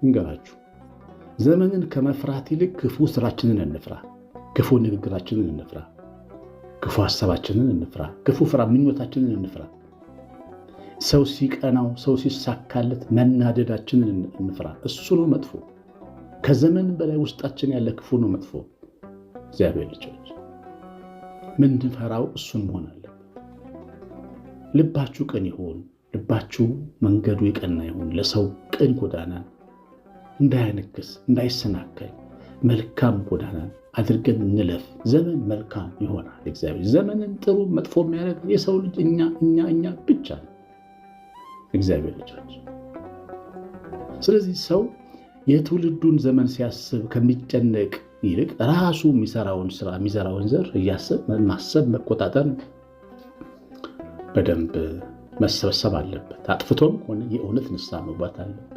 እንገራችሁ፣ ዘመንን ከመፍራት ይልቅ ክፉ ስራችንን እንፍራ፣ ክፉ ንግግራችንን እንፍራ፣ ክፉ ሀሳባችንን እንፍራ፣ ክፉ ፍራ ምኞታችንን እንፍራ። ሰው ሲቀናው፣ ሰው ሲሳካለት መናደዳችንን እንፍራ። እሱ ነው መጥፎ። ከዘመን በላይ ውስጣችን ያለ ክፉ ነው መጥፎ። እግዚአብሔር ልጆች ምንፈራው እሱን መሆን አለበት። ልባችሁ ቅን ይሁን። ልባችሁ መንገዱ የቀና ይሁን። ለሰው ቅን ጎዳናን እንዳያነክስ እንዳይሰናከል መልካም ጎዳናን አድርገን እንለፍ። ዘመን መልካም ይሆናል። እግዚአብሔር ዘመንን ጥሩ መጥፎ የሚያደርግ የሰው ልጅ እኛ እኛ እኛ ብቻ ነው፣ እግዚአብሔር ልጆች። ስለዚህ ሰው የትውልዱን ዘመን ሲያስብ ከሚጨነቅ ይልቅ ራሱ የሚሰራውን ስራ የሚዘራውን ዘር እያሰብ ማሰብ መቆጣጠር በደንብ መሰብሰብ አለበት። አጥፍቶም ሆነ የእውነት ንስሐ መግባት አለበት።